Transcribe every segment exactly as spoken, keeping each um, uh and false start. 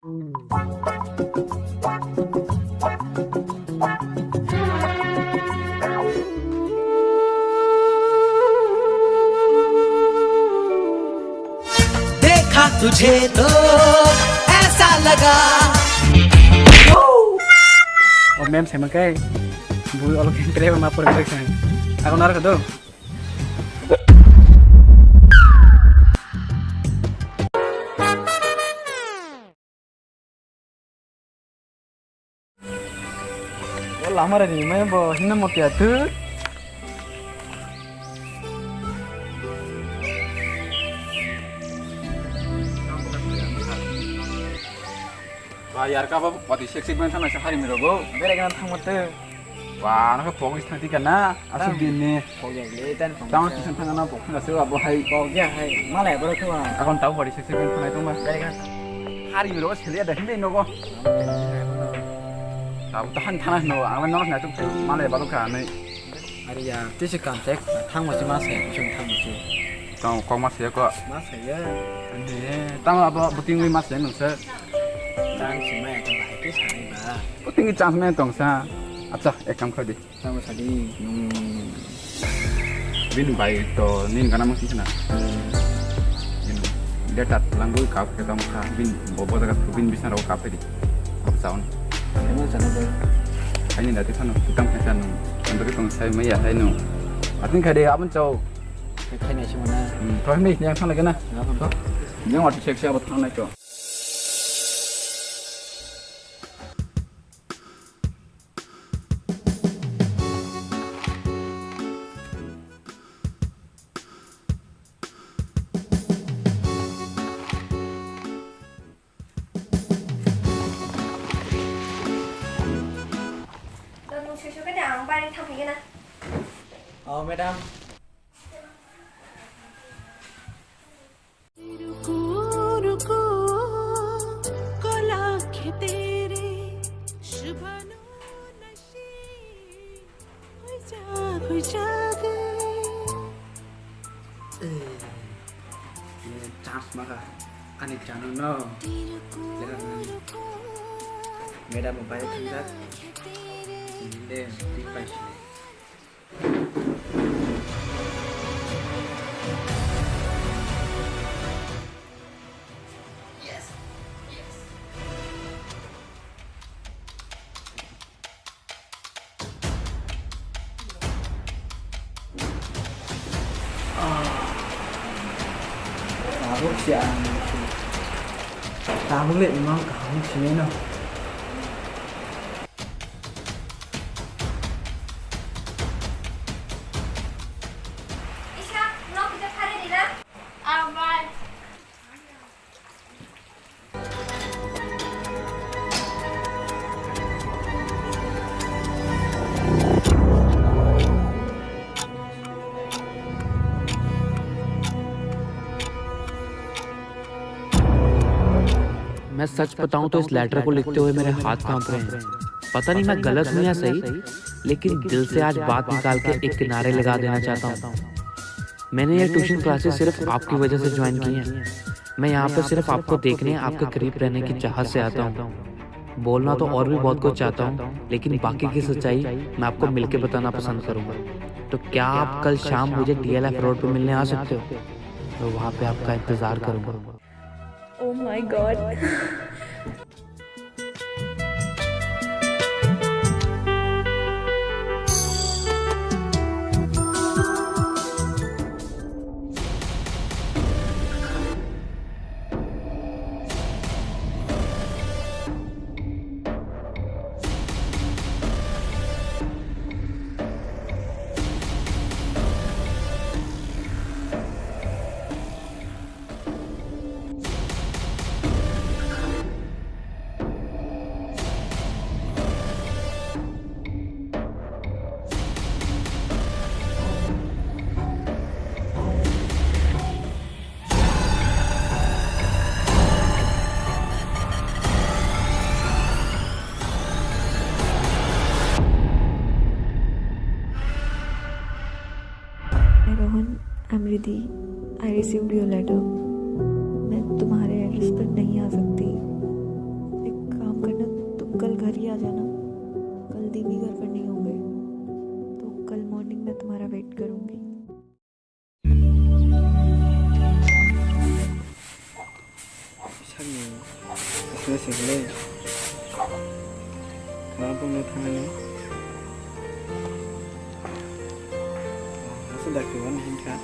देखा तुझे तो ऐसा लगा। O mem saiman kai bu olo khe tre ma por gak sang. Ako nar kado. O lamara ni mai bo hinna moti atu. Ba yar ka ba pati sexy ben sana sa hari mi rogo. Bere gana thang mate. Ba na pogis thang tika na. Asuk din ni. Pogis le tan pogis. Tang kisan thang na pogis na se abo hai. Pogis hai. Malai boro kho. Akon tau pati sexy ben sana tong ba. Bere gana. Hari mi rogo sele da hinde nogo. Tau tahan thana no. Ang no na tuk malai balo ka nai. Ari ya, tisi kam sek, thang masi ma sek, kusum thang masi. Tang kok ma sek ko. Ma sek ya. Ande, tang abo buting wi ma sek nung sir. Tang si ma ekam bahai ke sanai ba. Buting wi chance me tong sa. Acha, ekam khadi. Tang masa di nung. Bin bai to nin gana masi sana. Bin data langui kap ke tang sa. Bin bobo daga bin bisna rau kap di. Kap saun. Emang sana ba. Ani dati sana, kitang kasa nung. Andari tong sai maya sai nung. Atin khade abon chau. Khai nai simana. Hmm, thoi mei nyang thang lagi na. Nyang thang. Nyang wati sek sek abot thang nai to. Tong nung sui sui khe de ang bari thang phai gana. Oh, madam. रुको रुको कला के तेरे शुभनो नशीब हुई जाग हुई जाग. Chance maka ani channel no. Madam mo bai thang jak. Inde di pai sini. Tabuk si ang tabuk le imang kaham sinai no. Isa, no kita phare di na. Ah, bye. मैं सच बताऊं तो इस लेटर को लिखते हुए मेरे हाथ कांप रहे हैं। पता नहीं मैं गलत हूं या सही, लेकिन दिल से आज बात निकाल के एक किनारे लगा देना चाहता हूं। मैंने ये ट्यूशन क्लासेस सिर्फ आपकी वजह से ज्वाइन की हैं। मैं यहाँ पर सिर्फ आपको देखने, आपके करीब रहने की चाहत से आता हूँ। बोलना तो और भी बहुत कुछ चाहता हूँ, लेकिन बाकी की सच्चाई मैं आपको मिलके बताना पसंद करूँगा। तो क्या आप कल शाम मुझे डीएलएफ रोड पर मिलने आ सकते हो? मैं वहाँ पे आपका इंतज़ार करूँगा। Oh my God. Hey Rohan, I'm Riddhi. I received your letter. मैं तुम्हारे एड्रेस पर नहीं आ सकती। जल्दी आ जाना, कल देवी घर पर नहीं होंगे, तो कल मॉर्निंग में तुम्हारा वेट करूंगी। Sakni S M S le. Khana bumno thangnani. Asa dakti wan hinkha.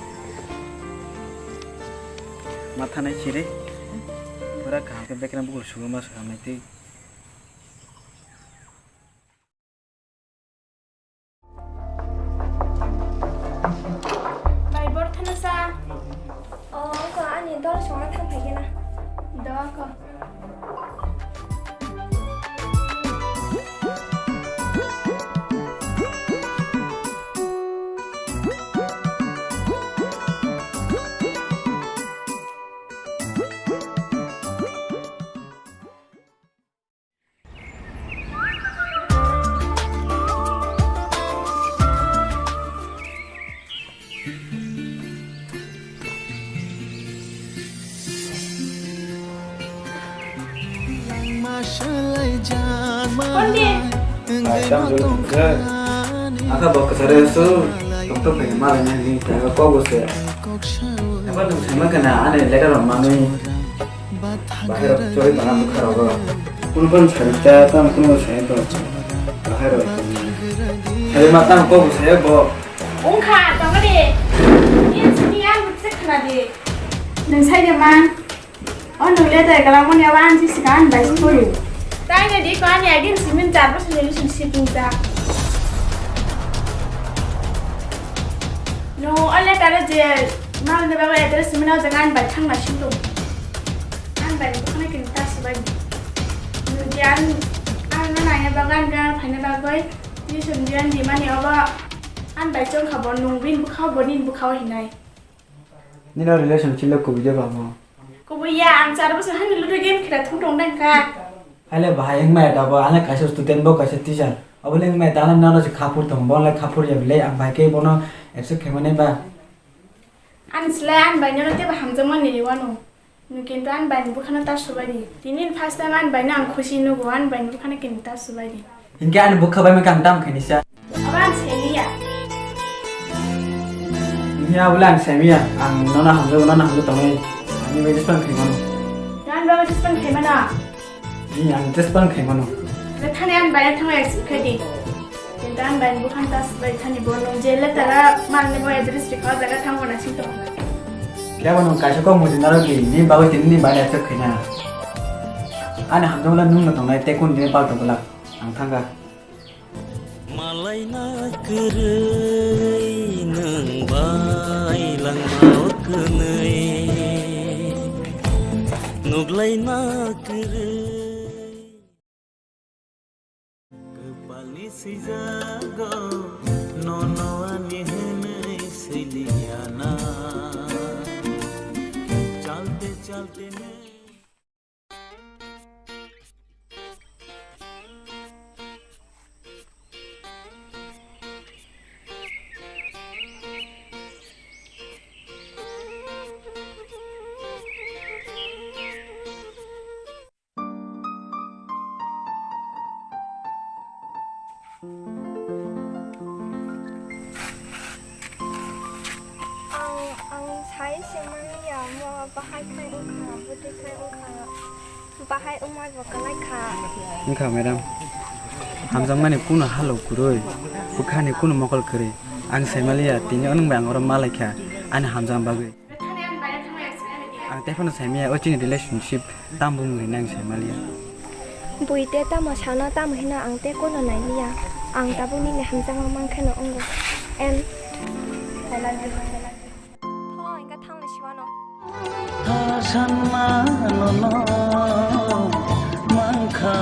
Ma thanai sire. Pura kaham khe bekra bukul sugo ma swkang nai tei. Bai, bor thana sa. O, ko ani dol songna thang phai khe na. Do ko. Aka bok kesare su, tok tok khe malai nai ni, ta kok bo se. Apa nung sama kena ane letter rok manwi. Bahai rok chori bana bwkha rogo. Kuno ban sari ta, tam kuno sai to. Bahai rok. Sai ma tam ko sai bo. Ungkha, tongma de. Ni sini ang bukse khna de. Nung sai de ma. O nung le dai kala moni awa ang si sikan bai sipori. Tai ne di ko ani agin simin char bosor relationship ni ta. No, o letter je mal ne baba address simin o jangan bai thang na sinto. An bai bukhana kin ta sibai. Nung je an, an na nanya bagan ga phaina bagoi. Ni sum jian di mani oba. An bai chong kha bo nung bin bukha bo nin bukha hinai. Nino relationship lo kubui de bamo. Kubui ya, ang char bosor hani ludo game khela thung tong dang kha. Haile bahai wngmaya da bo, ale kaisa student bo kaisa teacher. Abo le wngmaya da, ale nono se khapur tong, bo le khapur ya bile, ang bai khe bono accept khaimani ba. Ani slai ani bai nono tebo hamjakmani liwano. Nung kintu ani bai ni bukhano ta subai di. Tini first time ani bai no ang khusi nugo, ani bai ni bukhano kintu ta subai di. Hinkhe ani bukha bai ma khe ang tam khaini sa. Abo ang saimiya. Hinkhe abo le ang saimiya. Ang nono hamjago, nono hamjak tongnai. Ani bai respond khaimano. Nono bai respond khaimano. Ni ang respond khaimano. Le thani ani bai thangma accept khai di. Kintu ani bai bukhan ta subai thani bo nung je le tara mal ni bo address rikha jaga thango na sinto. Khe bo nung kaisa kok muji naro di. Ni bagwi tini ni bai accept khaina. Ani hamjakgo le nung no tongnai te kun dini pal tongla. Ang thangkha. Malaina kwrwi nwng bai langma o kwnwi, nuglaina kwrwi. Kwpalni sijago nono ani hwnwi swiliya na. Chalte chalte nwng Ang, ang sai se manya, mo bahai khai wngkha, bwtwi khai wngkha, bahai wngmai bo kwlai kha. Wngkha, madam. Hamjakmani kunu halo kwrwi, bwkhani kunu mokol kwrwi. Ang sai maliya, tini onwng bai ang oro malai kha, ani hamjakma bagwi. Ang tephano saimaya, o chini relationship tamo wngwi nang saimaliya. Bui te tamo sana tamo hino ang te kono nailiya. Ang tabuk nini hamjakma mankhe no wngo. Em. I love you. Tho, engka thangni siwano. Tha sanma nono mankha.